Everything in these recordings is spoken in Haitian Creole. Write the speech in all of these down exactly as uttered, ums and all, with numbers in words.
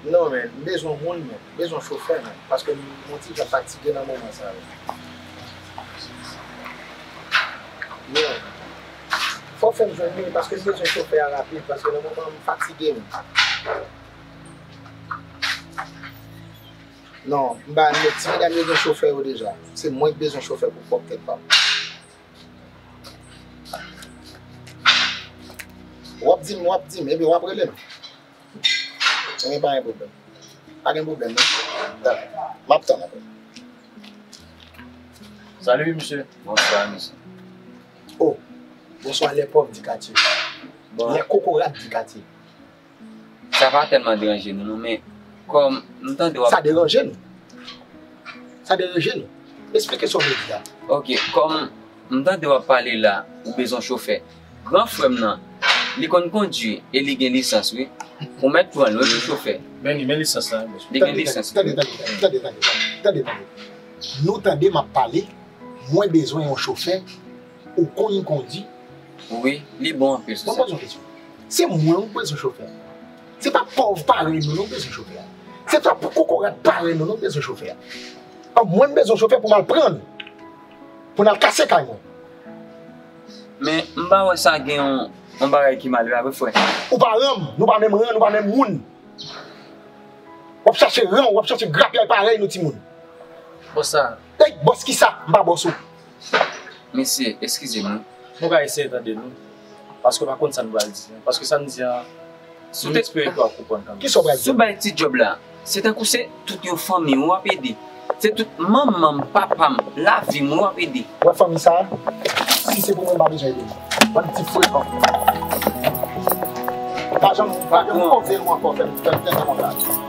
Non, men, m bezwen moun, men. M bezwen chofè, men. Paske m, m on ti jan fatige nan moman sa yo. Yeah. Fò w fè m jwenn li, paske m bezwen chofè a rapid, paske nan moman m fatige, men. Non, m ba, ti medam yo gen chofè yo deja. Se mwen ki bezwen chofè pou pwòp tèt pa m. W ap di m, w ap di m, ebyen w ap rele m. Ebyen pa gen pwoblèm. Pa gen pwoblèm, non. Dakò. M ap tann apre. Salut, monsieur. Bonsoir, monsieur. Oh, bonsoir, les pauvres du quartier. Bon. Les kokorat du quartier. Sa pa tèlman deranje nou, non, men kòm m tande w ap Sa deranje nou? Sa deranje nou? Esplike sa w vle di a. Ok, kòm m tande w ap pale la, ou bezwen chofè. Gran frè m nan, li konn kondui e li gen lisans, wi. Ou mèt pran l, wi, pou chofè. Benny, men lisans la, wi. Li gen lisans, wi. Tande, tande, tande, tande, tande, tande, tande. Nou tande m ap pale, mwen bezwen yon chofè, ou konn kondui. Wi, li bon anpil sou sa. Mwen poze yon kesyon. Se mwen ou bezwen chofè. Se pa pòv parèy nou, nou bezwen chofè a. Se pa pou kokorat parèy nou, nou bezwen chofè a. An mwen m bezwen chofè pou m al pran l. Pou n al kase kay mwen. Men, m pa wè sa gen yon, yon bagay ki mal la, vre frè. Ou pa ranm, nou pa menm ran, nou pa menm moun. W ap chache ran, w ap chache grapyay parèy nou timoun. Bòs sa. Ey, bòs kisa? M pa bòs ou. Mesye, eskize m, wi. Nou ka eseye tande nou. Paske w pa konn sa nou pral di. Paske sa n di an, si w te espere ke w ap konprann kanmenm. Kisa w pral di? Si w bay ti djòb la, se tankou se tout yon fanmi w ap ede. Se tout manman m, papa m, lavi m w ap ede. Wè fanmi sa a? Si se pou mwen, m pa bezwen ede nou. Bann ti frekan. Pa janm, pa janm poze nou ankò, fè m, fè m tenten konsa.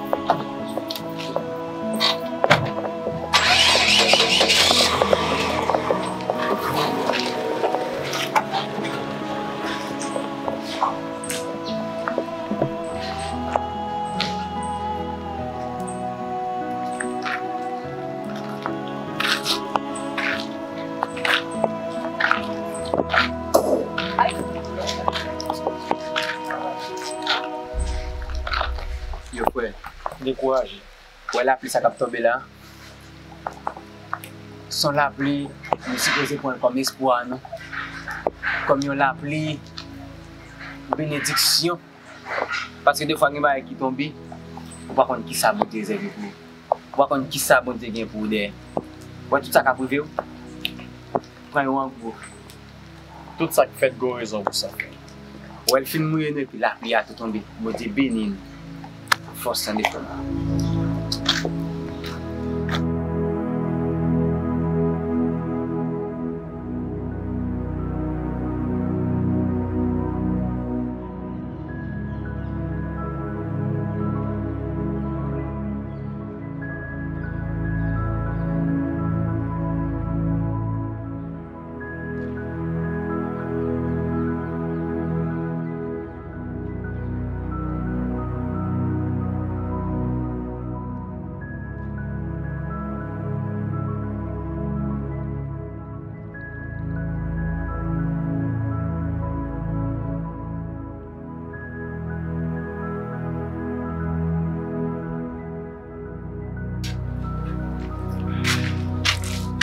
Yo, frè. Dekouraje. Wè lapli sa k ap tonbe la? Se yon lapli, nou sipoze pran l kòm espwa nou, kòm yon lapli benediksyon. Paske defwa gen bagay ki tonbe, ou pa konn kisa Bondye rezève pou ou. Ou pa konn kisa Bondye gen pou ou dèyè. Wè tout sa k ap rive w, pran yo an gwo. Tout sa k fèt gen yon rezon pou sa fèt. Wè l fin mouye nou epi lapli a tou tonbe. Bondye beni nou. Fòs nan defèt.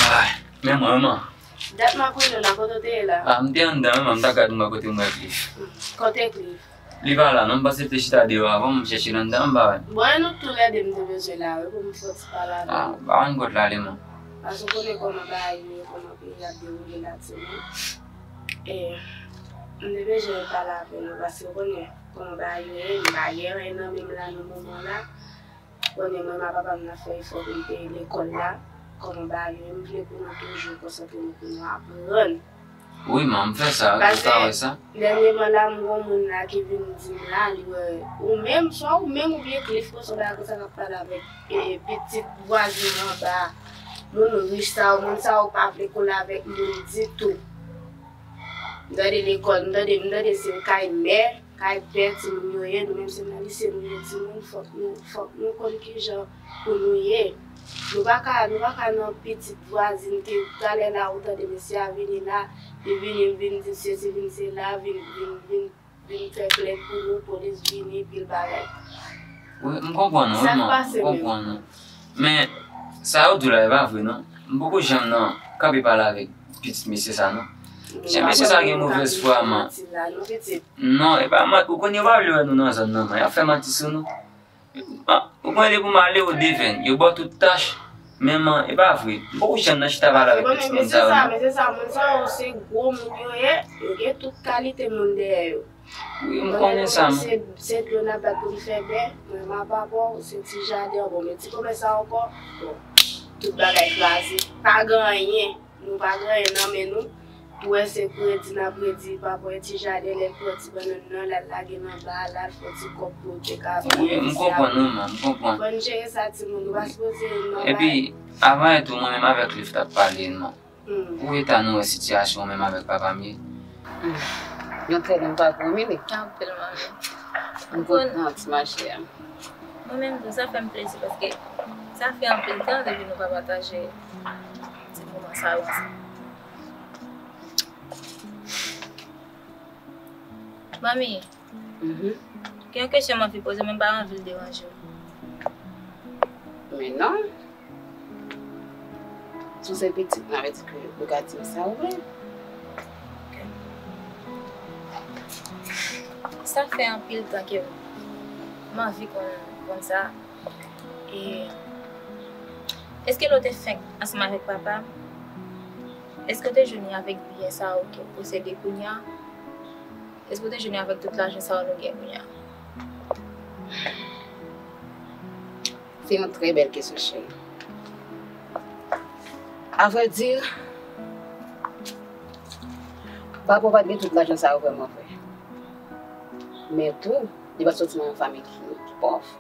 Ay, men mwen, manman. Dat m ap rele w la, kote w te ye la? Ah, m te anndan, manman, m ta gad mwen kote m wè Cliff. Kote Cliff? Li pa la, non, m panse l te chita deyò avan, m chèche l anndan, m pa wè l. Bon, e nou toulède m te bezwen la, wi, pou m fè yon ti pale avè w. Ah, pa wè n kot l ale, manman. Paske w konnen kòman bagay yo ye, kòman peyi a ap dewoule la, timoun. E, m te bezwen pale avè nou, paske w konnen kòman bagay yo ye, m pa gen anyen nan men m la nan moman la. Konnen mwen, ma papa m nan fè efò pou l peye lekòl la. Kòman bagay yo ye, m vle pou nou toujou konsantre nou pou nou aprann. Wi, man, m fè sa, ou ka wè sa. Dènyèman la, m gon moun la ki vin di m la, li wè, ou menm, swa ou menm oubyen Cliff, konsa bagay konsa k ap pale avèk, e, pitit vwazen anba a. Moun rich sa yo, moun sa yo pa vle kole avèk moun ditou. M tande lekòl, m tande, m tande se kay mè, kay pè timoun yo ye, nou menm se nan lise nou ye timoun, fòk nou, fòk nou konn kijan pou nou ye. Nou pa ka, nou pa ka nan pitit vwazin ke talè la ou tande mesye a vini la, li vini, vin di sesi, vin sela, vin, vin, vin, vin fè plent pou nou, polis vini, pil bagay. Wi, m konprann ou, wi, man, m konprann ou. Men, sa yo di w la, e pa vre, non. M poko janm nan kanpe pale avèk pitit mesye sa, non. Jan mesye sa gen movèz fwa, man. Non, e pa manti, ou konnen yo pa vle wè nou nan zòn nan, man. Y ap fè manti sou nou. Bon, ou konnen depi m ale, yo devenn. Yo ba w tout tach. Men, man, e pa vre. M poko janm nan chita pale avèk pitit moun sa yo, non. Mesye sa, moun sa yo se gwo moun yo ye. Yo gen tout kalite moun dèyè yo. Wi, m konnen sa, man. Se, se dlo n ap bat pou n fè bè. Mwen, m ap avè w, se ti jaden an. Bon, men ti komès sa ankò. Bon, tout bagay kraze. Pa gen anyen. Nou pa gen anyen nan men nou. Ou wè se kredi n ap kredi, papa wè ti jaden, lè l pran ti bannann nan, l al lage nan ba a, l al fè ti kòb pou l te ka... Wi, m konprann ou, man, m konprann. Fò n jere sa, timoun, nou pa sipoze nan... Epi, avan e tou, mwen menm avèk Cliff t ap pale, man. Ou eta nou wè sitiyasyon ou menm avèk papa m ye? Yon trè bon pakou, wi, Mili. Anpil, manmi. M kontan, ti machè. Mwen menm tou, sa fè m plezi paske sa fè anpil tan depi nou pa pataje ti moman sa yo ansanm. Manmi, gen yon kesyon m anvi poze w, men m pa anvi l deranje w. Men non. Si w se pitit mwen, sa vle di ke ou ka di m sa ou vle. Sa fè anpil tan ke m anvi konn, konn sa. E èske lè w te fenk ansanm avèk papa m, èske w te jwenn li avèk byen sa yo ke w posede kounye a? Èske w te jwenn li avèk tout lajan sa yo nou gen kounye a? Se yon trè bèl kesyon, cheri. Avrèdi, papa w pa t gen tout lajan sa yo vrèman vre. Men tou, li pa t soti nan yon fanmi ki, ki pòv.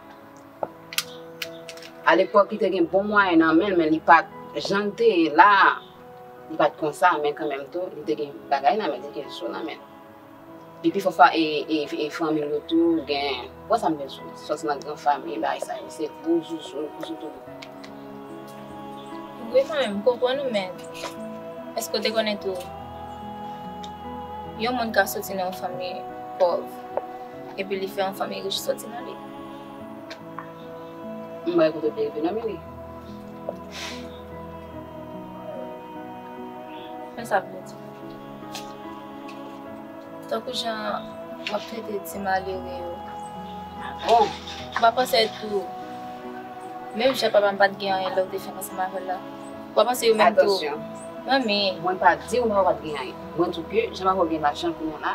Alepòk, li te gen bon mwayen nan men l, men li pa t, jan l te ye la, li pa t konsa, men kanmenm tou, li te gen bagay nan men l, li te gen sou nan men l. Li pi fò fa-, e, e, e fanmi l yo tou gen, wè sa m vle di w, sòti nan gran fanmi, bagay sa yo, se gwo zouzou, gwo zouzou. Wi, mwen menm, m konprann ou, men èske w te konnen tou, yon moun ka soti nan yon fanmi pòv, epi li fè yon fanmi rich soti nan li? M wè kote w te rive nan men li. Men sa vle di. Tankou jan w ap trete ti malere yo. Bon. Ou pa panse tou, menm jan papa m pa t gen anyen lè w te fenk ansanm avè l la? Ou pa panse yo menm tou? Atansyon. Manmi. Mwen pa di w papa w pa t gen anyen. Mwen di w ke jan papa w gen lajan kounye a la,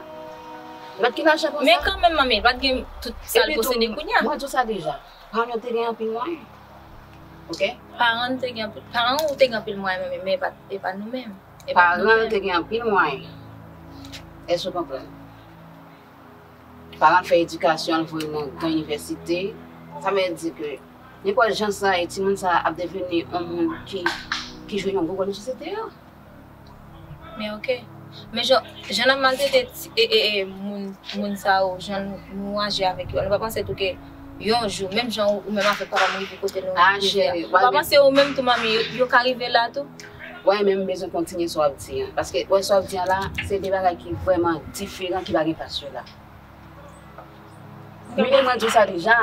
li pa t gen lajan konsa. Men kanmenm, manmi, li pa t gen tout sa l posede kounye a. Epi tou, mwen di w sa deja. Paran m yo te gen anpil mwayen. Oke? Paran n te gen anpil, paran w te gen anpil mwayen, men, men e pa, e pa nou menm. E pa nou menm. Paran l te gen anpil mwayen. Èske w konprann? Paran l fè edikasyon, l voye l nan gran inivèsite. Sa vle di ke nenpòt jan sa ye, timoun sa ap deveni yon moun ki, ki jwe yon gwo wòl nan sosyete a. Men oke. Men jan, jan n ap maltrete ti, e, e, e, moun, moun sa yo, jan nou, nou aji avèk yo, nou pa panse tou ke yon jou, menm jan ou, ou menm avèk papa m rive kote nou rive a, ou pa panse ou menm tou, manmi, yo, yo ka rive la tou? Wè, men m bezwen kontinye sa w ap di an. Paske, wè, sa w ap di an la, se de bagay ki vrèman diferan, ki pa gen plas yo la. Mili, mwen di w sa deja.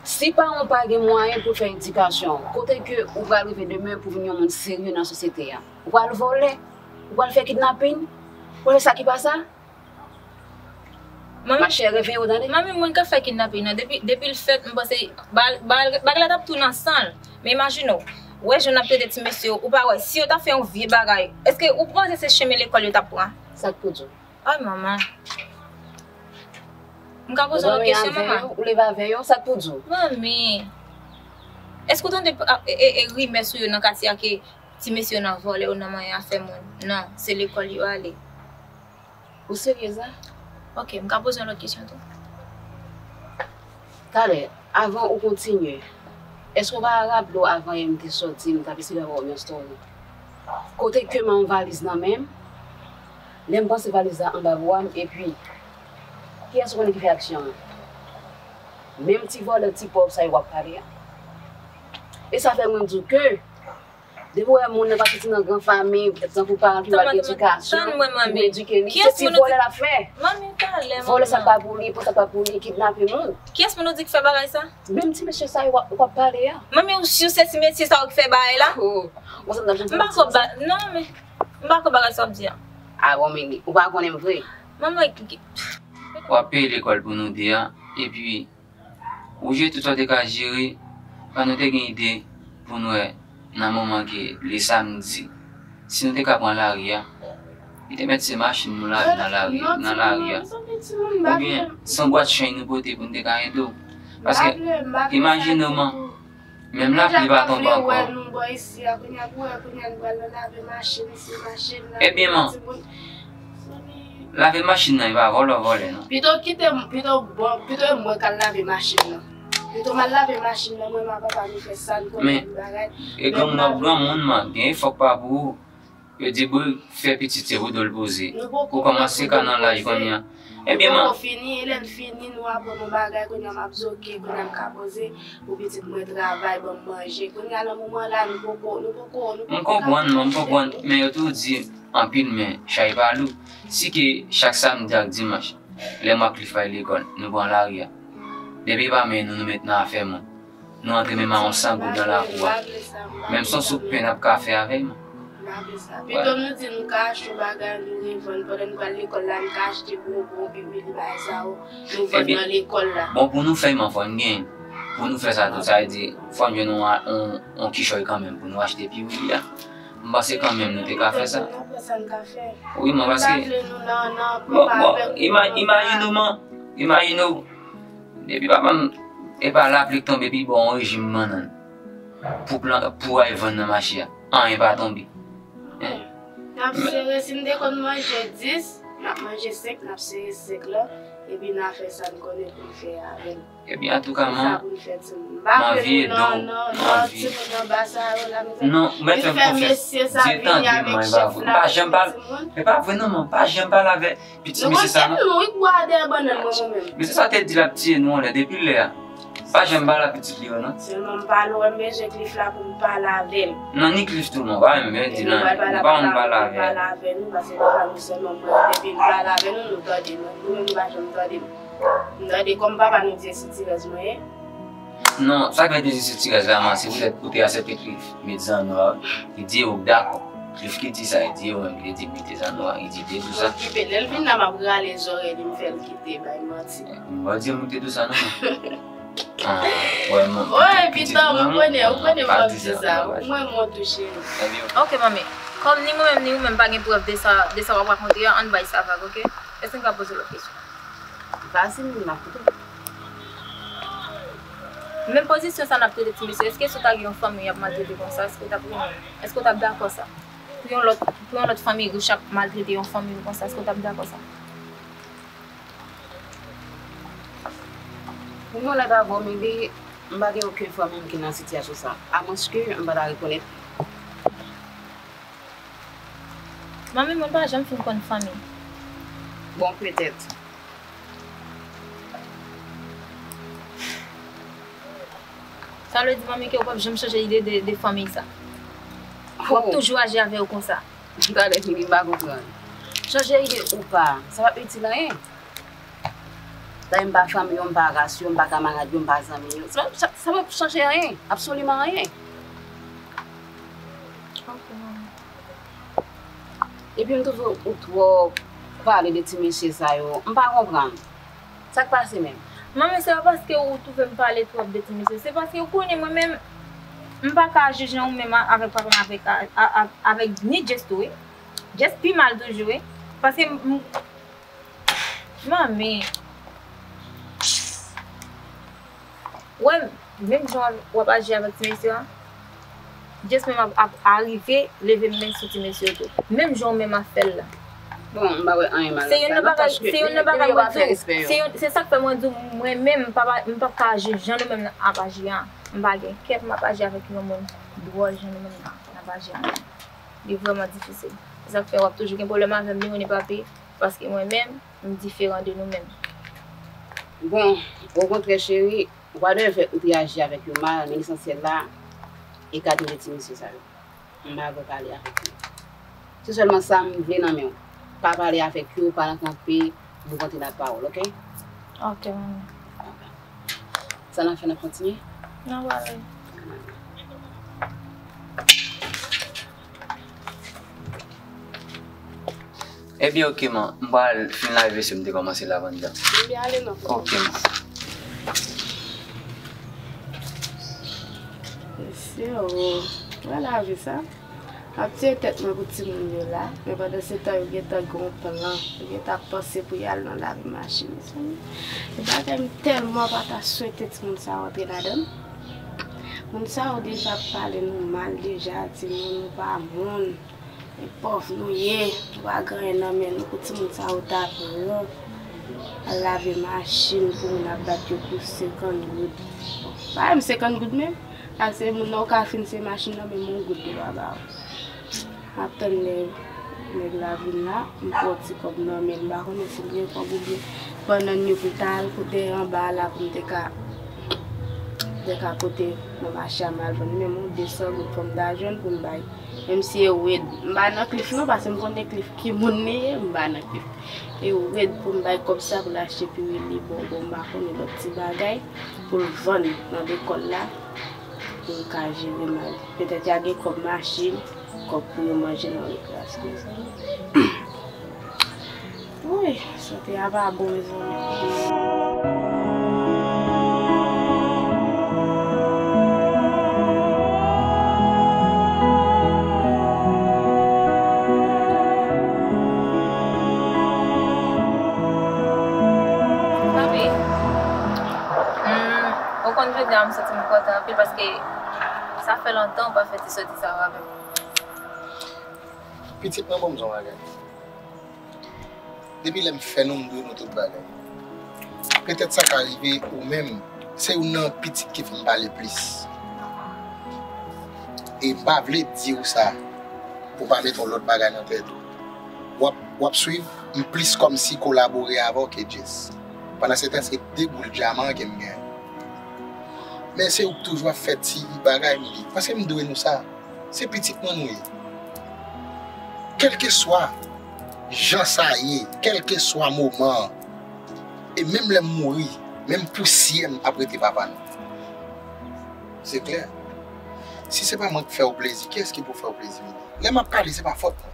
Si paran w pa gen mwayen pou fè edikasyon, kote ke ou pral rive demen pou vin yon moun serye nan sosyete a? Ou pral vòlè? Ou pral fè kidnapin? Ou pral fè sa ki pa sa? Machè, reveye w, tande. Manmi, moun k ap fè kidnapin nan, depi, depi l fèt, m panse, bagay, bagay la t ap tou nan san l. Men imajine w, wè jan n ap trete ti mesye yo, ou pa wè, si yo ta fè yon vye bagay, èske ou panse se chemen lekòl yo t ap pran? Sa k pou di w? Ay, manman. M ka poze w lòt kesyon, manman? Ou leve avè yo, sa k pou di w? Manmi, èske w tande, e, e, e, rimè sou yo nan katye a ke ti mesye yo nan vòlè, yo nan manyen afè moun? Non, se lekòl yo ale. Ou seryez la? Oke, m ka poze yon lòt kesyon tou? Talè, avan ou kontinye, èske w pa raple w avan yè m te sòti, m t ap eseye fè w yon story? Kote ke m an valiz nan men m, lè m panse valiz la anba bra m, epi kiyès ou konnen ki fè aksyon an? Menm ti vòlè, ti pòv sa yo w ap pale a. E sa fè mwen di w ke Depi w wè moun nan pa soti nan gran fanmi, tankou paran ki pa gen edikasyon, ki pa edike li, se ti vòlè l ap fè. Vòlè sa k pa pou li, pran sa k pa pou li, kidnape moun. Kiyès moun ou di ki fè bagay sa? Menm ti mesye sa yo w ap pale a. Manmi, ou si se ti mesye sa yo ki fè bagay la? M pa kwè ba, non, men, m pa kwè bagay sa w ap di a. A bon, men ou pa konnen m vre. Manmi, w ap peye lekòl pou nou de a, epi ou jere tout sa w te ka jere, pa nou te gen ide pou nou wè nan moman ke le samdi, si nou te ka pran lari a, li te mèt se machin nou lave nan lari, nan lari a. Oubyen se yon bwat chenn nou pote pou nou te ka ede w. Paske, imajine w man, menm lapli pa tonbe ankò. Ebyen man, lave machin nan, e pa vòlè w vòlè non. Pito kite m, pito bon, pito e mwen k al lave machin nan. Pito m al lave machin nan, mwen menm ak papa nou fè sa n konnen pou bagay. E granmoun ap granmoun man, gen efò k pa pou ou. Yo di boul fè pitit se pou do l poze. Ou kòmanse ka nan laj kounye a. Ebyen man. Nou poko fini, e lè n fini, nou aprann yon bagay, kounye a m ap zoke, kounye a m ka poze, pou pitit mwen travay, ban m manje. Kounye a nan moman la, nou poko, nou poko, nou poko ka fè anyen. M konprann, man, m konprann, men yo toujou di, anpil men chay pa lou. Si ke chak samdi ak dimanch, lè m ak Cliff pa al lekòl, nou pran lari a. Depi e pa men nou, nou met nan afè moun. Nou antre menm a yon san goud nan lakou a. Menm se yon soup pen n ap ka fè avè l. Pito nou di nou ka achte yon bagay, nou revann. Pandan nou pral lekòl la, nou ka achte bonbon, piwili, bagay sa yo, nou vann nan lekòl la. Bon, pou nou fè man, fò n gen. Pou nou fè sa tou, sa vle di, fò n jwenn yon, yon, yon kichòy kanmenm pou nou achte piwili a. M panse kanmenm nou te ka fè sa. Wi, man, paske, bon, bon, ima-, imajine w, man, imajine w, depi papa m, e pa lapli k tonbe, epi ba w yon rejim bannann pou plan, pou al vann nan mache a. Anyen pa tonbe. N ap sere, si n te konn manje dis, n ap manje senk, n ap sere senk lan, epi n a fè sa n konnen pou n fè avè l. Ebyen, antouka, man, m anvi ede w, m anvi. Non, ou mèt fè m konfyans. Dye tande m, man, e pa vre. M pa janm pale, e pa vre non, man, m pa janm pale avè pitit mesye sa non. Mesye sa te di l ap tiye nou anlè depi lè a. Pa janm pale a pitit li yo non. Sèlman m pale, wè m bezwen Cliff la pou m pale avè l. Non, ni Cliff tou, man, pa menm di l anyen. M pa konn pale avè l. Pale avè nou, paske papa nou sèlman mwen, depi l pale avè nou, nou tande, nou, nou menm nou pa janm tande. M tande kòm papa nou di e sitirèz mwen ye. Non, sa k fè te di sitirèz la, man, se poutèt ou te aksepte Cliff met zannwa, li di e ou k dakò. Cliff ki di sa, li di e ou menm ki te di mete zannwa, li di de tou sa. Okipe, lè l vin la, m ap rale zòrèy li, m fè l kite bay manti. M pa di mete tou sa non. Ah, wè, man, pitit mwen, ou konnen, ou konnen m ap di sa. Mwen, mwen tou, cheri. Ok, manmi. Kòm ni mwen menm, ni ou menm pa gen prèv de sa, de sa w ap rakonte a, ann bay sa vag, ok? Èske n ka poze lòt kesyon? Vas-y, m ap koute w. Menm pozisyon sa n ap trete ti mesye, èske si w ta gen yon fanmi y ap maltrete konsa, èske w t ap renmen? Èske w t ap dakò sa? Pou yon lòt, pou yon lòt fanmi rich ap maltrete yon fanmi w konsa, èske w t ap dakò sa? Pou mwen, lè ta vòmile, m pa gen okenn fanmi m ki nan sitiyasyon sa, amwenske m pa ta rekonèt li. Manmi, mwen pa janm fin konn fanmi. Bon, petèt. Sa vle di, manmi, ke w p ap janm chanje ide de, de fanmi sa. W ap toujou aji avè yo konsa. Talè fini, m pa konprann. Chanje ide ou pa, sa p ap itil anyen. Dayè, m pa fanmi yo, m pa ras yo, m pa kamarad yo, m pa zanmi yo. Sa, sa, sa p ap chanje anyen, absoliman anyen. Ok, manmi. Epi m twouve ou twò pale de ti mesye sa yo. M pa konprann. Sa k pase menm? Manmi, se pa paske ou twouve m pale twòp de ti mesye. Se paske ou konnen mwen menm, m pa ka aji jan ou menm a-, avèk papa m, avèk, a, a, a, avèk ni Jess tou, wi. Jess pi mal toujou, wi. Paske m, m, Manmi. Wè, menm jan w ap aji avèk ti mesye a, Jess menm ap, ap arive leve men sou ti mesye yo tou. Menm jan w menm ap fè l la. Bon, m pa wè anyen mal nan sa non, paske se youn nan bagay mwen di w, se youn, se sa k fè mwen di w, mwen menm, m pa, m p ap ka aji jan nou menm ap aji a. M pa gen kè pou m ap aji avèk yon moun dwòl jan nou menm n ap aji a. Li vrèman difisil. Se sa k fè w ap toujou gen pwoblèm avè m, ni wi ni papi. Paske mwen menm, m diferan de nou menm. Bon, okontrè, cheri, whatever ou te aji avèk yo mal, men lesansyèl la, ekate de ti mesye sa yo. M pa vle pale avèk yo. Se sèlman sa m vle nan men w. Pa pale avèk yo, pa nan kanpe, nou konte nan pawòl, oke? Ok, manmi. Sa n ap fè, n ap kontinye? N ap ale. Ebyen, oke, man. M pral fin lave vesye m te kòmanse lave anndan. Ebyen, ale non. Oke, man. Mesye, o. Wè lavi sa. M ap tiye tèt mwen pou timoun yo la, men pandan se tan yo gentan gen yon plan, yo gentan ap panse pou y al nan lave machin, mezanmi. E bagay m tèlman pa ta swete timoun sa yo antre ladan l. Moun sa yo deja ap pale nou mal deja, di nou nou pa moun, e pòv nou ye, nou pa gen anyen nan men nou, pou timoun sa yo ta pran al lave machin pou moun ap bat yo pou senkant goud. Pa menm senkant goud menm. Ak se moun nan ou ka fin se machin nan, menm yon goud li pa ba w. M ap tann lè nèg la vin la, m pran ti kòb nan men l, m pa konnen si l gen kòb oubyen bannann yo pou l ta al kote anba a la pou m te ka, te ka pote nan mache a m al vann li, menm yon de san goud fò m ta jwenn pou m bay. Menm si e Wed, m pa nan Cliff non, paske m konnen Cliff ki moun li ye, m pa nan Cliff. E Wed pou m bay kòb sa pou l achte Pirelli, bonbon, m pa konnen lòt ti bagay pou l vann nan lekòl la. Pou l ka jere mal. Petèt y a gen kòb machin, kòb pou yo manje nan rekreyasyon, mezanmi. Woy, sante a pa bon, mezanmi. Papi, hmm, ou konn jodi a m santi m kontan anpil paske sa fè lontan ou pa fè ti sòti sa yo avè m. Pitit mwen, ban m di w yon bagay. Depi lè m fè nou, m dwe nou tout bagay. Petèt sa ka rive ou menm, se youn nan pitit ki fè m pale plis. E m pa vle di w sa pou w pa mete yon lòt bagay nan tèt ou. W ap, w ap swiv m plis kòmsi kolabore avè w ke Jess. Pandan se tan, se de boul dyaman ke m gen. Men se ou k toujou ap fè ti bagay m di. Paske m dwe nou sa. Se pitit mwen nou ye. Kèlkeswa jan sa ye, kèlkeswa moman an, e menm lè m mouri, menm pousyè m ap rete papa nou. Se klè. Si se pa mwen k fè w plezi, kiyès ki pou fè w plezi, Mili? Lè m ap pale, se pa fòt mwen.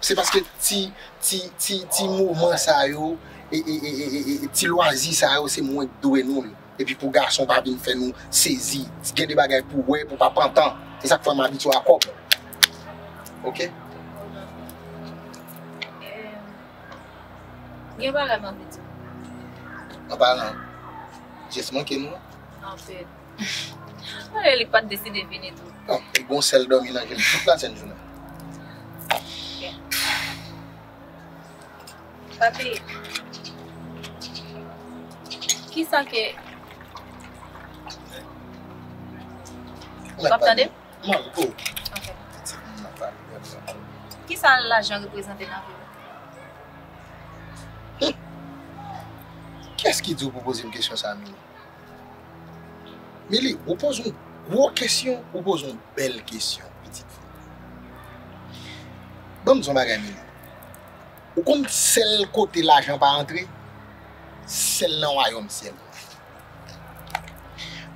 Se paske ti, ti, ti, ti moman sa yo, e, e, e, e, e, e, ti lwazi sa yo, se mwen k dwe nou l. Epi pou gason pa vin fè nou sezi. Gen de bagay pou wè, pou pa pantan. E sa k fè m abitye a kòb. Oke? Em, gen bagay m anvi di w. An palan, Jess manke nou. Anfèt. Mwen li pa t deside vini tou. Non, li gon sèl dòmi nan je l tout lasèn jounen. Ok. Papi, kisa ke... W ap tande m? Non, oh. Ok. Kisa lajan reprezante nan vi w? Kiyès ki di w pou poze m kesyon sa a, Mili? Mili, ou poze yon gwo kesyon, ou poze yon bèl kesyon, pitit fi. Ban m di w yon bagay, Mili. Ou konn sèl kote lajan pa antre? Sèl nan wayòm syèl la.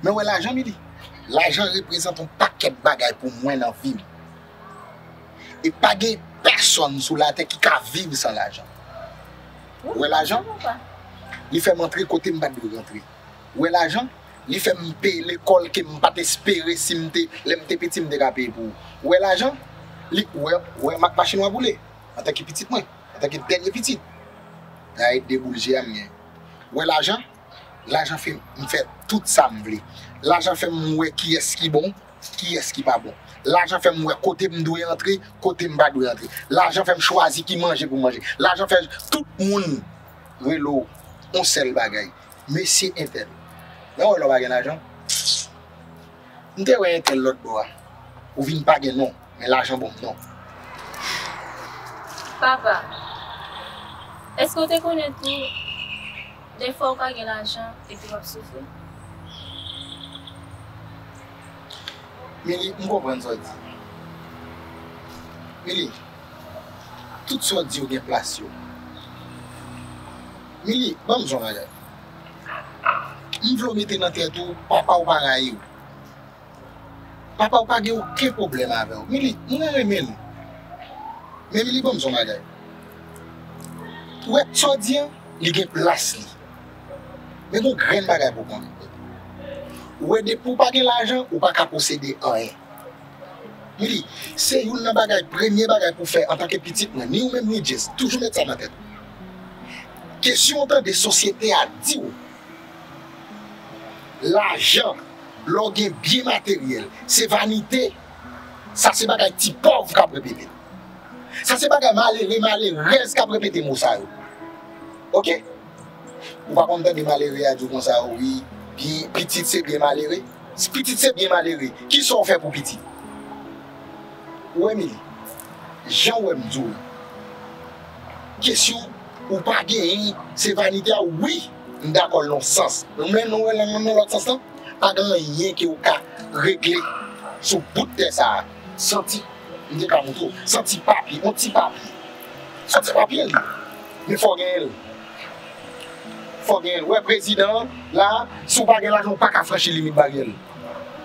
Men w wè lajan, Mili? Lajan reprezante yon pakèt bagay pou mwen nan vi m. E pa gen pèsonn sou latè ki ka viv san lajan. Ou wè lajan? Li fè m antre kote m pa t dwe rantre. Ou wè lajan? Li fè m peye lekòl ke m pa t espere si m te, lè m te piti, m te ka peye pou ou. Ou wè lajan? Li, ou wè, ou wè ma-, machin w ap woule? Antanke pitit mwen, antanke dènye pitit, gade de boul je a m gen. Ou wè lajan? Lajan fè m fè tout sa m vle. Lajan fè m wè kiyès ki bon, kiyès ki pa bon. Lajan fè m wè kote m dwe antre, kote m pa dwe antre. Lajan fè m chwazi ki manje pou m manje. Lajan fè tout moun rele w yon sèl bagay. Mesye entèl. Men w wè lè w pa gen lajan. M te wè entèl lòt bò a. Ou vin pa gen non, men lajan ban m non. Papa, èske w te konnen tou, dèfwa w ka gen lajan epi w ap soufri? Mili, m konprann sa w di. Mili, tout sa w di yo gen plas yo. Mili, ban m di w yon bagay. M vle w mete nan tèt ou, papa w pa rayi w. Papa w pa gen okenn pwoblèm avè w. Mili, mwen renmen l. Men Mili, ban m di w yon bagay. Ou wè sa w di an, li gen plas li. Men gon grenn bagay pou w konnen. Ou wè depi w pa gen lajan, ou pa ka posede anyen. Mili, se youn nan bagay, premye bagay pou w fè antanke pitit mwen, ni ou menm ni Jess, toujou met sa nan tèt ou. Kesyon w tande sosyete a di w, lajan, lè w gen byen materyèl, se vanite. Sa se bagay ti pòv k ap repete. Sa se bagay malere, malerèz k ap repete mo sa yo. Oke? Ou pa konn tande malere a di w konsa, wi, byen, pitit se byen malere. Pitit se byen malere. Kisa w fè pou pitit? Ou wè, Mili, jan w wè m di w la, kesyon ou pa genyen, se vanite a, wi, m dakò l nan yon sans. Men nou wè l nan, nan lòt sans lan, pa gen anyen ke w ka regle sou bout tè sa a. Santi, m te ka montre w, santi papye, yon ti papye. Santi papye li. Men fò w genyen l. Fò w genyen l. Wè prezidan an, la, si w pa gen lajan, w pa ka franchi limit baryè l.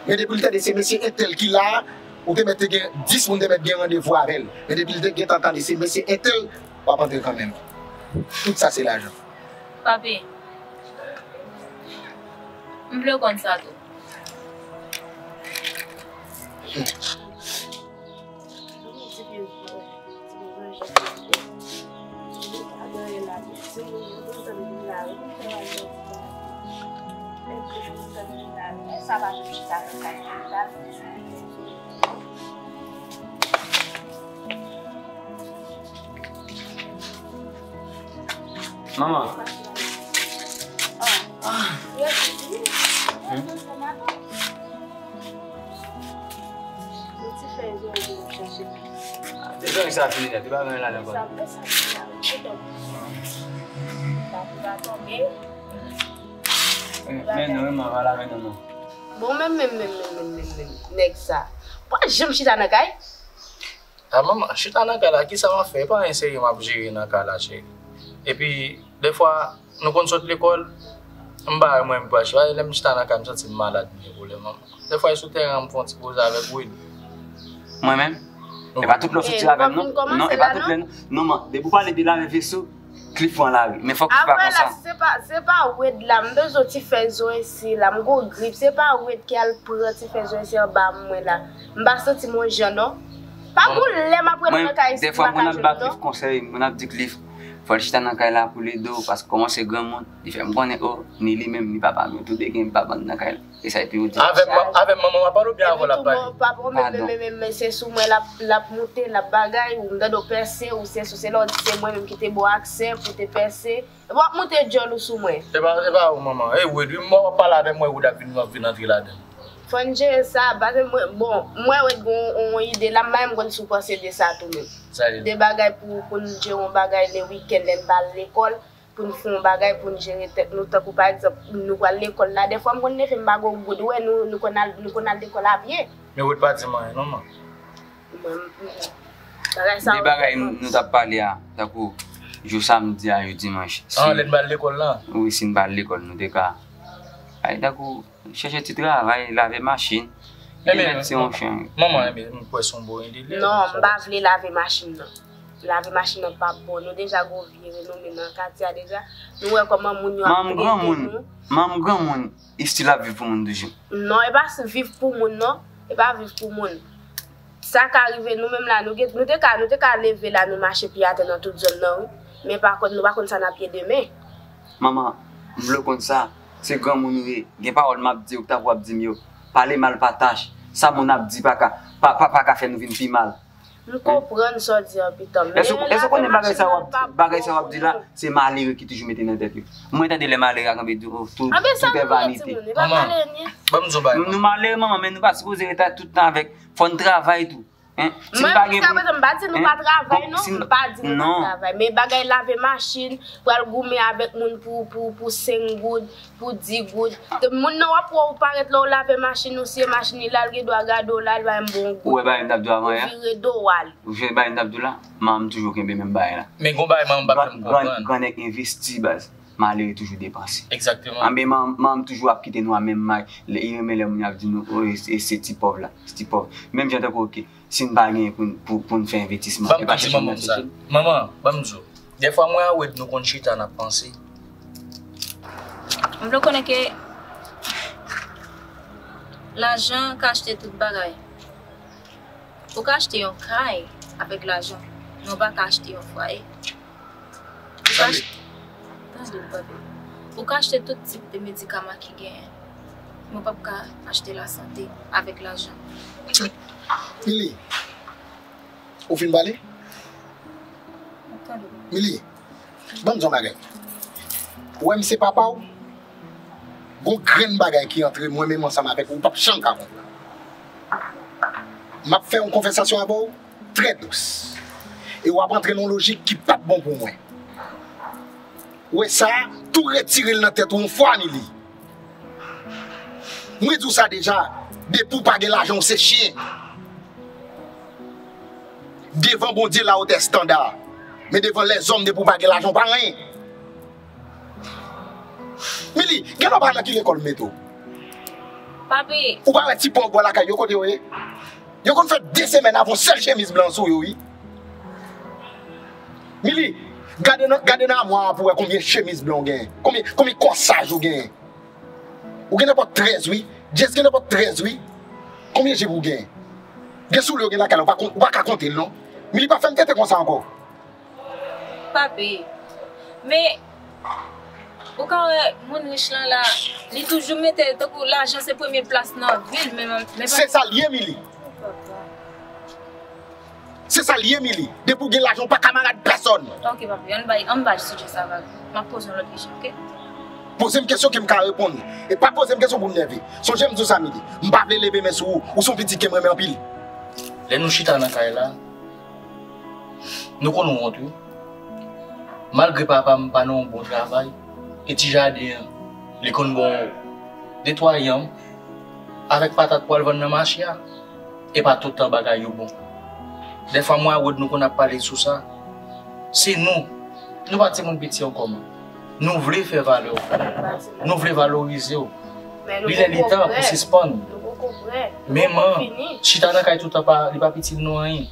Men depi l tande se mesye entèl ki la, ou te mèt te gen dis moun te mèt gen randevou avè l. Men depi l te gentan tande se mesye entèl, w ap antre kanmenm. Tout sa se lajan. Papi, m vle w konn sa tou. Manman. Ah. Hmm? Ti fèy zòrye yo chache. Ti fèy sa fini nèt, li pa gen ladan ankò. Sa, sa fini la, wi. Sa pou pa tonbe. Men, men non, men mwen pa la men non, non. Bon, men, men, men, nèg sa. Pa janm chita nan kay. A manman, chita nan kay la, kisa m ap fè? E pa anyen serye m ap jere nan kay la, cheri. Epi, dèfwa, nou konn sot lekòl, m pa wè mwen menm pou al chita. Lè m chita nan kay, m santi m malad, m gen pwoblèm, manman. Dèfwa, e sou tèren an, m fè yon ti poze avèk Willy. Mwen menm? E pa tout lè w soti avè m, non. Non, e pa tout lè, non. Non, man, depi w pale de lave veso, Cliff pran lari. Men fòk Cliff pa konsa. Apre la, se pa, se pa rèd la. M bezwen ti fèy zòrye si la. M gon grip. Se pa rèd ki al pran ti fèy zòrye si anba mwen la. M pa santi m yon jan, non. Pa gon lè m ap ret nan kay isit, m pa ka jwenn, non. Dèfwa, mwen ap ba Cliff konsèy. Mwen ap di Cliff, fò l chita nan kay la pou l ede w, paske kòman se granmoun, li fè m konnen, o, ni li menm, ni papa m, yo tou de gen baba nan kay la. E sa epi ou di. Avè m, avè m manman w ap pale oubyen avè w l ap pale? Epi tou, papa w menm, menm, menm, menm, se sou mwen l ap, l ap moute, l ap bagay, ou m tande w pèse, ou se sou, se lè w di se mwen menm ki te ba w aksè pou te pèse. Epi w ap moute djòl ou sou mwen. E pa, e pa ou manman, e Wed wi, m wè w ap pale avè m, m wè Wed ap vin, ap vin antre ladan l. Fò n jere sa, paske mwen, bon, m wè Wed gon yon, yon ide la, m pa menm konn si w panse de sa tou menm. Sa e? De bagay pou, pou n jere yon bagay le wikenn lè n pa al lekòl. Pou n fè yon bagay pou n jere tèt nou, tankou pa egzanp, nou pral lekòl la, dèfwa m konn leve m pa gon goud, ou wè nou, nou konn al, nou konn al lekòl a pye. Men Wed pa di m anyen non, man. Mwen, m, bagay sa yo. De bagay nou, nou t ap pale a, tankou jou samdi a, jou dimanch. Ah, lè n pa al lekòl la? Wi, si n pa al lekòl, nou te ka, ay, tankou, chèche ti travay, lave machin. Ebyen, manman, ebyen, m kwè se yon bon ide. Non, m pa vle lave machin nan. Lave machin nan p ap bon. Nou deja gon vye renome nan katye a deja. Nou wè kòman moun yo ap trete nou. Manman granmoun, manman granmoun, estil ap viv pou moun toujou. Non, e pa s-, viv pou moun, non. E pa viv pou moun. Sa ka rive nou menm la, nou gen, nou te ka, nou te ka leve la, nou mache pye atè nan tout zòn nan, wi. Men pa kont, nou pa konn sa n ap ye demen. Manman, m vle w konn sa. Se granmoun ou ye. Gen pawòl m ap di w, k ta pou w ap di m yo. Pale mal pa tach. Sa moun ap di pa ka, pa, pa, pa ka fè nou vin pi mal. M konprann sa w di an, pitan m. Èske, èske w konnen bagay sa w ap, bagay sa w ap di la, se malere ki toujou mete nan tèt yo? Mwen tande lè malere a kanpe di, oh, tout, tout est vanité. Manman, ban m di w bagay. Nou malere, manman, men nou pa sipoze ret tout tan avèk, fò n travay tou. Hein? Si m pa gen pou m, hein? Mwen, jiska prezan, m pa di nou pa travay, non. Si m pa di nou pa travay. Men bagay lave machin, pral goumen avèk moun pou, pou, pou senk goud, pou di goud. Moun nan w ap wè ou parèt lè w lave machin ou, si e machin li la, l gen dwa gade w la, l pa menm bon goud. Ou wè bagay m t ap di w avan yè? Ou vire do w ale. Ou jwenn bagay m t ap di w la? Manman m toujou kenbe menm bagay la. Men gon bagay manman m pa fè m konprann. Grannèg envesti, baz. Malere toujou depanse. Egzakteman. Anben, manman m toujou ap kite nou a menm may. Li renmen lè moun yo ap di nou, o, e, e se ti pòv la, se ti pòv. Menm jan tankou, oke, si n pa genyen pou, pou, pou n fè envestisman, e pa chèche n ap chèche. Manman, ban m di w, dèfwa mwen a Wed nou konn chita n ap panse. M vle w konnen ke lajan ka achte tout bagay. Ou ka achte yon kay avèk lajan, men ou pa ka achte yon fwaye. Ou ka achte, tande m, papi. Ou ka achte tout tip de medikaman ki genyen, men ou p ap ka achte lasante avèk lajan. Mili, ou fin pale? Map tande w. Mili, ban m di yon bagay. Ou wè m se papa w? Gon grenn bagay ki antre mwen menm ansanm avèk ou, ou p ap janm ka konprann. M ap fè yon konvèsasyon avè w trè dous. E w ap antre nan yon lojik ki p ap bon pou mwen. Ou wè sa, tou retire l nan tèt ou yon fwa, Mili. Mwen di w sa deja, depi w pa gen lajan, w se chyen. Devan Bondye, la haute est standard. Men devan lèzòm, depi w pa gen lajan, w pa anyen. Mili, genlè w pa nan ki lekòl m mete w. Papi. Ou pa wè ti pòv bò lakay yo kote yo ye? Yo konn fè de semèn avè yon sèl chemiz blan sou yo, wi. Mili, gade nan, gade nan amwa a pou w wè konbyen chemiz blan w genyen. Konbyen, konbyen kòsaj ou genyen. Ou gen nenpòt trèz, wi. Jess gen nenpòt trèz, wi. Konbyen jip ou genyen? Gen soulye ou gen lakay la, ou pa kon-, ou pa ka konte l, non. Mili, pa fè m tenten konsa ankò. Papi, men, ou ka wè moun rich lan la, li toujou mete tankou lajan se premye plas nan vi l, men, men se sa l ye, Mili. Se sa l ye, Mili. Depi w gen lajan, ou pa kamarad pèsòn. Ok, papi, ann bay, ann bay sijè sa vag. M ap poze yon lòt kesyon, ok? Poze m kesyon ke m ka reponn. E pa poze m kesyon pou m nève. Sonje m di w sa, Mili. M pa vle leve men sou ou. Ou se yon pitit ke m renmen anpil. Lè nou chita nan kay la, nou konn wont, wi. Malgre papa m pa nan yon bon travay, e ti jaden an, li konn ba w de twa yanm avèk patat pou al vann nan mache a. E pa tout tan bagay yo bon. Dèfwa mwen a Wed nou konn ap pale sou sa. Se nou. Nou pa timoun piti ankò, man. Nou vle fè valè w. Nou vle valorize w. Li lè li tan pou sispann. Men man, chita nan kay toutan pa, li pa itil nou anyen.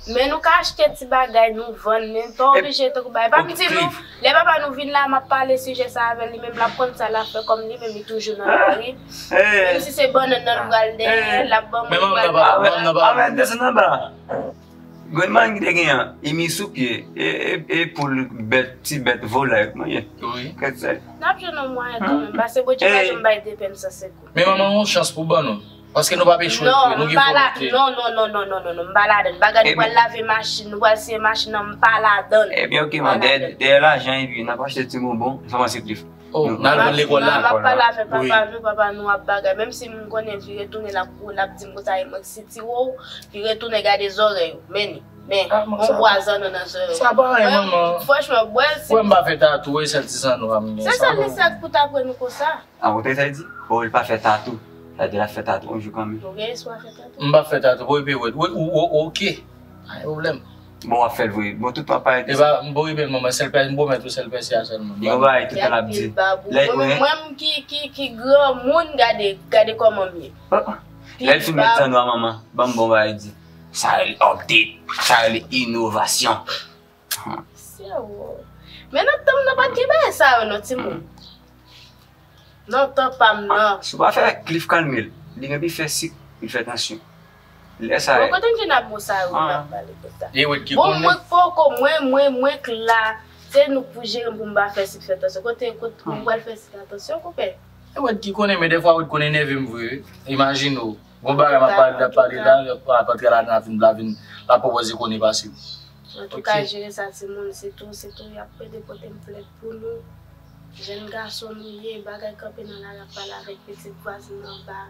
Men nou ka achte ti bagay, nou vann, men pa oblije tankou bagay. Pa m di nou, lè papa nou vin la, m ap pale sijè sa avè l, li menm l ap konn sa l ap fè, kòm li menm li toujou nan lari. Menm si se bannann nan l pral dèyè, l ap ban moun. Men manman nan pa, manman nan pa. Avè desann anba. Grenn mann ki te gen an, i mi sou pye, e, e, e poul bèt, ti bèt, volay, k manyen. Wi. Kèt sèl. N ap jwenn yon mwayen kanmenm, pase Bondye pa janm bay de pèn san sekou. Men manman, yon chans pou ban nou. Paske nou p ap echwe, non, nou gen volonte. Non, non, non, non, non, non, non, m pa ladann. Bagay nou pral lave machin, nou pral siye machin nan, m pa ladann. Ebyen, ok, man, dèyè, dèyè lajan, epi n ap achte ti bonbon, sa pase pli. Oh, n al vann lekòl la. M ap pale avèk papa nou, papa nou ap bagay. Menm si m konnen vire tounen l ap kouri, l ap di m konsa, e mwen ki sitire w, vire tounen gade zòrèy ou. Men, men, yon bwa zanno nan zòrèy ou. Sa pa anyen, manman. Franchman, bwè, si. Wè, m pa fè tatou, e sèl ti zanno a m gen. Se sa, men sa pou t apre nou konsa. A, ou te sa di? O, li pa fè tatou. Sa di l ap fè tatou yon jou kanmenm. Ou gen espwa fè tatou? M pa fè tatou, pou epi wè. Ou, ou, ou, ok. Pa gen pwoblèm. Bon, w ap fè l vre. Bon, tout papa e di sa. E pa, m pou epi manman, sèl pè, m pwomèt ou sèl pèsi a sèlman. Li gon bagay tout tan l ap di. Lè, mwen, mwen, mwen ki, ki, ki granmoun, gade, gade kòman m ye. Lè l fin met zanno a manman, ban m bon bagay di. Sa rele update, sa rele inovasyon. Sèwo. Men nan tan m nan pa t gen bagay sa yo non, timoun. Nan tan pa m nan. Si w pa fè Cliff kalme l, li gen pi fè sik, li fè tansyon. Lè sa. Bon, kote m jwenn ap bon sa yo pou n ap pale konsa? Bon, mwen k poko, mwen, mwen, mwen k la. Se nou k pou jere m pou m pa fè sik fè tansyon. Kote, kote, mwen pral fè sik a tansyon, konpè? E Wed ki konnen, men dèfwa Wed konn enève m vre, wi. Imajine w. Gon bagay m ap pale, m ap pale la, l ap antre ladan, l ap vin, l ap vin, l ap pwopoze konnen pase m. Antouka, jere sa, timoun, se tou, se tou, y ap pede pote m plent pou nou. Jèn gason nou ye, bagay kanpe nan lari ap pale avèk pitit vwazen anba,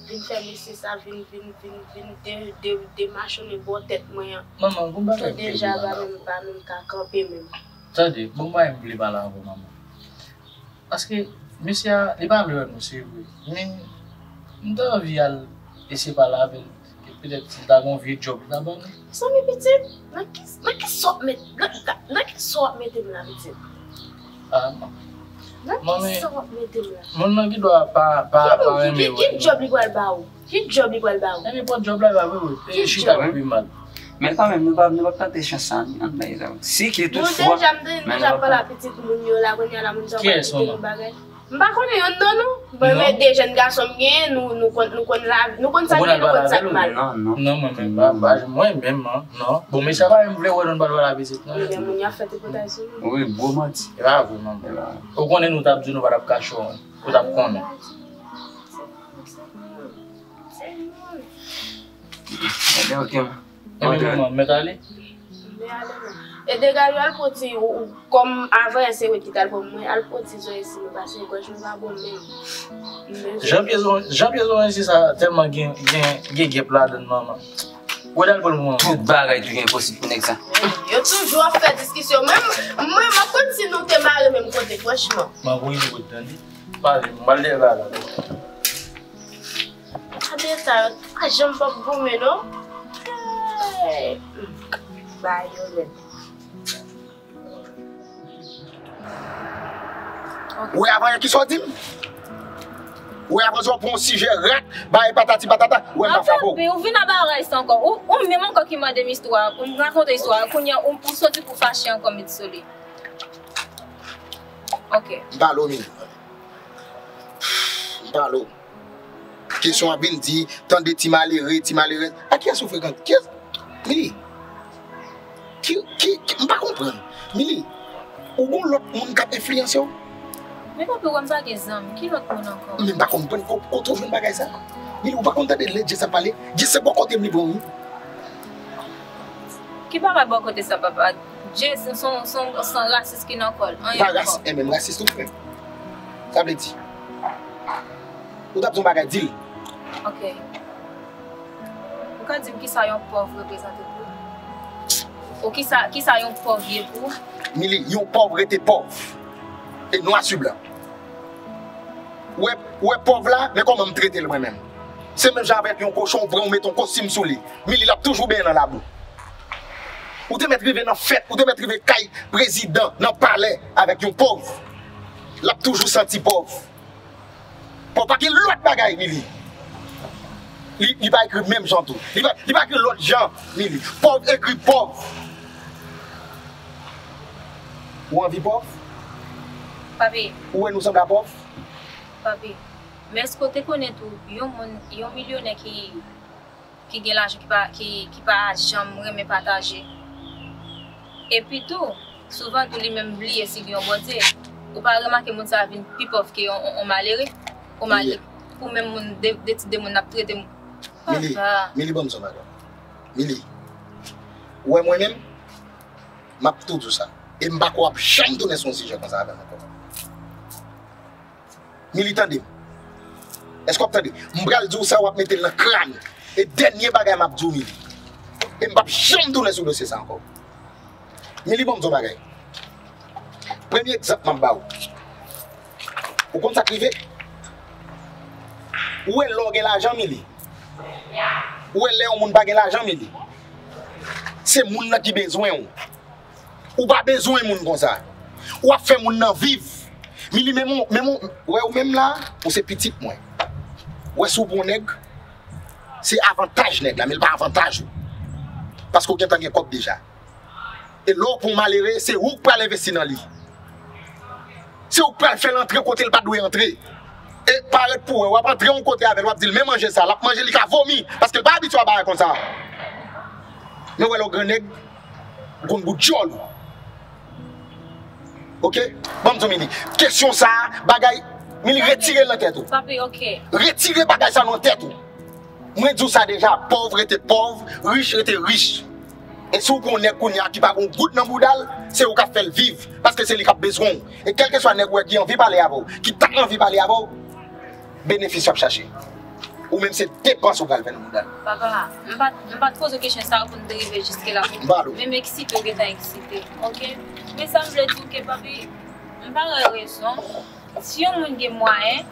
vin fè mesye sa, vin, vin, vin, vin de, de, demachonnen bò tèt mwen an. Manman, gon bagay m vle deja, pa menm, pa menm ka kanpe menm. Tande, gon bagay m vle pale avè w, manman. Paske mesye a, li pa vle wè nou, se vre. Men, m ta anvi al eseye pale avè l. Petèt si l ta gon vye djòb, li ta ban nou. Zanmi pitit, nan ki, nan ki sa w ap met, nan, nan ki sa w ap mete m la, pitit? Ah, non. Nan ki sa w ap mete m la? Moun nan gen dwa pa, pa, pa renmen wè nou. Ki djòb li pral ba ou? Ki djòb li pral ba ou? Nenpòt djòb la, li pa vle wè. Ki djòb? Chita pi mal. Men kanmenm, nou pa, nou p ap tante chans sa, non, ann bay sa. Si ki toutfwa. Nou deja, m deja pale a pitit moun yo la, kounye a la, moun sa yo pral kite nou bagay. M pa konnen yonn nan nou. Bon, men de jèn gason m genyen, nou, nou konn, nou konn la, nou konn sa k byen, nou konn sa k mal. Non, non. Non, mwen menm, pa, pa, mwen menm, non, non. Bon, men sa pa menm vle wè nou pral pale a pitit, non. Men moun y ap fè tripotay sou nou. Wi, gwo manti. E pa vre, manman. E pa vre. Ou konnen nou t ap di nou pa t ap kache w, ou t ap konnen. Ebyen, ok, man. Ebyen, manman, mèt ale? M vle ale, non. E degaje w al pran ti, ou, ou, kòm avan yè se ou ki t al pran mwen, al pran ti zoranj isi, non, paske gòj mwen pa bon menm. Jan pye zoranj, jan pye zoranj isi sa tèlman gen, gen, gen gèp ladann, manman. Ou al pran l pou mwen. Tout bagay toujou enposib pou nèg sa. Yo toujou ap fè diskisyon. Menm, mwen, m ap konn si nou te mare menm kote, franchman. Mwen voye nou bout, tande. Pale, m pral dèyè bagay la. Gade sa, yo pa janm p ap goumen, non. Hey! Ba yo rèd. Ou wè avan yè ki sa w di m? Ou wè avan yè w pran yon sijè rat, bay patati patata, ou wè m pa frape w. Ou vin a bagay sa ankò. Ou, ou menm ankò ki mande m istwa, ou m rakonte istwa, kounye a ou, ou soti pou fache ankò met sou li. Ok. M pale w, Mili. M pale w. Kesyon ap vin di, tande ti malere, ti malerèz. A kiyès ou frekante? Kiyès? Mili. Ki, ki, ki, m pa konprann. Mili, ou gon lòt moun k ap enfliyanse w? Men papi, ou wè m pa gen zanmi. Ki lòt moun ankò? Men m pa konprann ko-, kote w jwenn bagay sa. Mili, ou pa konn tande lè Jess ap pale? Jess se bò kote m li pran w, wi. Ki bagay bò kote sa, papa? Jess se yon, se yon, se yon rasis ki nan kò l. Anyen ankò. Pa rasis, e menm rasis tou frè. Sa vle di, ou t ap di yon bagay, di l. Ok. Ou ka di m kisa yon pòv reprezante pou ou? Ou kisa, kisa yon pòv ye pou ou? Mili, yon pòv rete pòv. E nwa sou blan. Ou wè, ou wè pòv la, men kòman m trete l mwen menm. Se menm jan avèk yon kochon, ou pran, ou mete yon kostim sou li. Mili, l ap toujou benyen nan labou. Ou te mèt rive nan fèt, ou te mèt rive kay prezidan, nan palè, avèk yon pòv. L ap toujou santi pòv. Pòv pa gen lòt bagay, Mili. Li, li pa ekri menm jan tou. Li pa, li pa ekri lòt jan, Mili. Pòv ekri pòv. Ou anvi pòv? Papi. Ou wè nou sanble a pòv? Papi, men èske w te konnen tou, yon moun, yon milyonè ki, ki gen lajan, ki pa, ki, ki pa janm renmen pataje? Epi tou, souvan tou li menm bliye si gen yon Bondye. Ou pa remake moun sa a vin pi pòv ke yon, yon, yon malere? Yon malere. Pou menm moun, de, de ti de moun n ap trete m. Mili, papa. Mili, ban m di w yon bagay. Mili, ou wè mwen menm, m ap tou di w sa. E m pa kwè w ap janm tounen sou yon sijè konsa avè m ankò. Mili, tande m. Èske w ap tande? M pral di w sa, w ap mete l nan kràn ou. E dènye bagay m ap di w, Mili. E m p ap janm tounen sou dosye sa ankò. Mili, ban m di w yon bagay. Premye egzanp m ap ba w. Ou konn sa k rive? Ou wè lè w gen lajan, Mili. Ou wè lè yon moun pa gen lajan, Mili. Se moun nan ki bezwen w. Ou pa bezwen moun konsa. W ap fè moun nan viv. Mili, men moun, men moun, wè ou menm la, ou se pitit mwen. Wè si w pran yon nèg, se avantaj nèg la, men l pa avantaj ou. Paske w gentan gen kòb deja. E lè w pran yon malere, se ou k pral envesti nan li. Se ou k pral fè l antre kote l pa dwe antre. E parèt pou wè, w ap antre yon kote avè l, w ap di l, "Men manje sa." L ap manje, li ka vomi, paske l pa abitye a bagay konsa. Men w wè lè w grannèg, ou konn bout djòl ou. Oke? Ban m di w, Mili. Kesyon sa a, bagay, Mili, retire l nan tèt ou. Papi, oke. Retire bagay sa nan tèt ou. Mwen di w sa deja, pòv rete pòv, rich rete rich. E si w pran yon nèg kounye a ki pa gen yon goud nan bouda l, Se ou k ap fè l viv, paske se li k ap bezwen w. E kèlkeswa nèg ou wè ki anvi pale avè w, ki ta anvi pale avè w, benefis w ap chache. Ou menm se depans ou pral fè nan mouda l. Papa, m pa t, m pa t poze w kesyon sa yo pou n te rive jiske la. M ba l ou. Menm eksite, w gentan eksite. Oke? Men sa m vle di w ke, papi, m pa wè rezon. Si yon moun gen mwayen,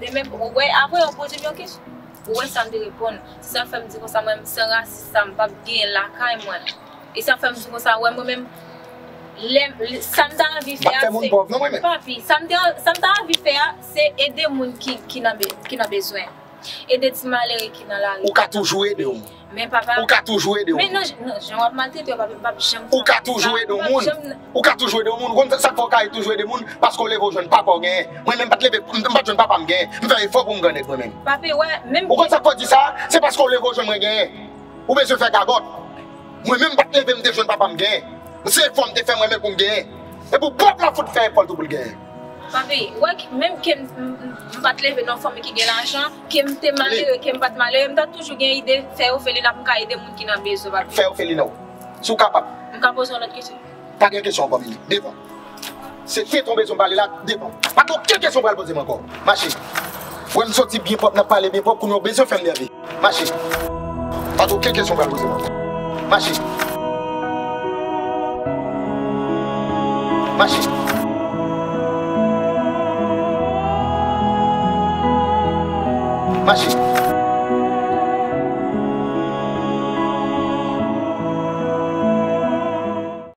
de menm, ou wè, apre yo poze m yon kesyon. Ou wè sa m te reponn. Se sa k fè m di konsa, mwen, san rasis sa, m p ap genyen lakay mwen. E sa fè m di konsa, wè, mwen menm, lè, lè- sa m ta anvi fè a, se, papi, sa m te, sa m ta anvi fè a, se ede moun ki, ki nan be-, ki nan bezwen. Ede ti malere ki nan lari. Ou ka toujou ede yon moun. Men papa. Ou ka toujou ede yon moun. Men non, j-, non, jan w ap maltrete yo, papi, m p ap janm fè sa. Ou ka toujou ede yon moun. Ou ka toujou ede yon moun. Ou konn sa k fè w ka toujou ede moun? Paske w leve w jwenn papa w genyen. Mwen menm m pa t leve, m pa t jwenn papa m genyen. M fè efò pou m grannèg mwen menm. Papi, wè, menm. Ou konn sa k fè w di sa? Se paske w leve w jwenn mwen genyen. Ou bezwen fè gagòt. Mwen menm m pa t leve m te jwenn papa m genyen. Se efò m te fè mwen menm pou m genyen. E pou pèp la fout fè efò l tou pou l genyen. Papi, wè, menm ke m, m, m pa t leve nan fanmi ki gen lajan, ke m te malere, ke m pa t malere, m ta toujou gen ide fè ofelina pou m ka ede moun ki nan bezwen, papi. Fè ofelina w. Si w kapab. M ka poze yon lòt kesyon? Pa gen kesyon ankò, Mimi. Devan. Se tenten w bezwen pale la, devan. Pa gen okenn kesyon w pral poze m ankò. Mache. Wè m soti byen pwòp, n ap pale byen pwòp, kounye a w bezwen fè m nève. Mache. Pa gen okenn kesyon w pral poze m ankò. Mache. Mache. Mache.